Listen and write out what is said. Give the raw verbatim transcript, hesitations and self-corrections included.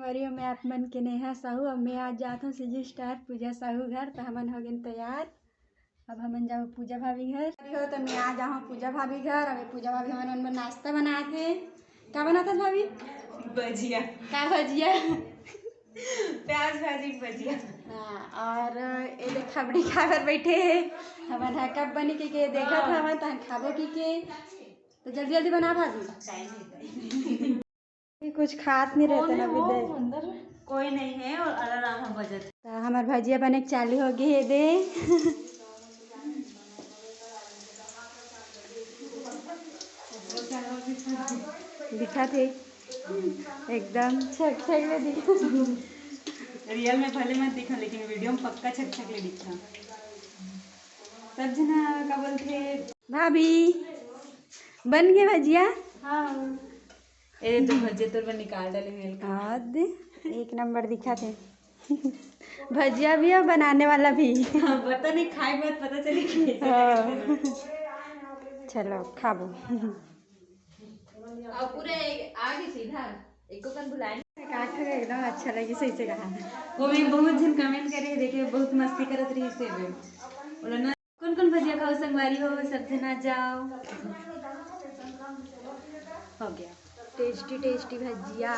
अरे, मैं आप मन के नेहा साहू, अब मैं आज जात हूँ सीजी स्टार पूजा साहू घर, तो हमन हो गए तैयार। अब हमन जाओ पूजा भाभी घर। अरे हो, तो मैं आ जाऊँ पूजा भाभी घर। अभी पूजा भाभी हमन मन बर नाश्ता बनात हे। का बनात हस भाभी? भजिया। का भजिया? प्याज भाजी के भजिया। हाँ, और ये देख खबड़ी खाए बर बैठे हे। हमन हा कब बनी के, के देखत हवन, तहन खाबो की के। तो जल्दी जल्दी बना भाभी। ये कुछ खात नहीं रहते ना विदे। कोई नहीं है और अलार्म है बजत। तो हमार भजिया बने के चालू हो गई है दे। दिखा थे एकदम छक छक ले दिखा। रियल में भले मत दिखा, लेकिन वीडियो में पक्का छक छक ले दिखा। सब जना का बोलते भाभी, बन गए भजिया? हाँ। ए, तो भजिया तोर बर निकाल डाले मिल के। हाँ, दे, एक नंबर दिखा थे। भजिया भी और बनाने वाला भी। हाँ, पता नहीं, खाए के बाद पता चली कि कैसे हाँ। लगे। चलो, खाबो। और पूरे एक, आगे सीधा, एको कन बुलाए। काट के एकदम अच्छा लगी, सही से कहा। वो में बहुत झन कमेंट करे, देखे बहुत मस्ती करत रही से भी। बोला ना, कौन कौन भजिया खाओ संगवारी हो, सब जना जाओ। हो गया टेस्टी टेस्टी भजिया।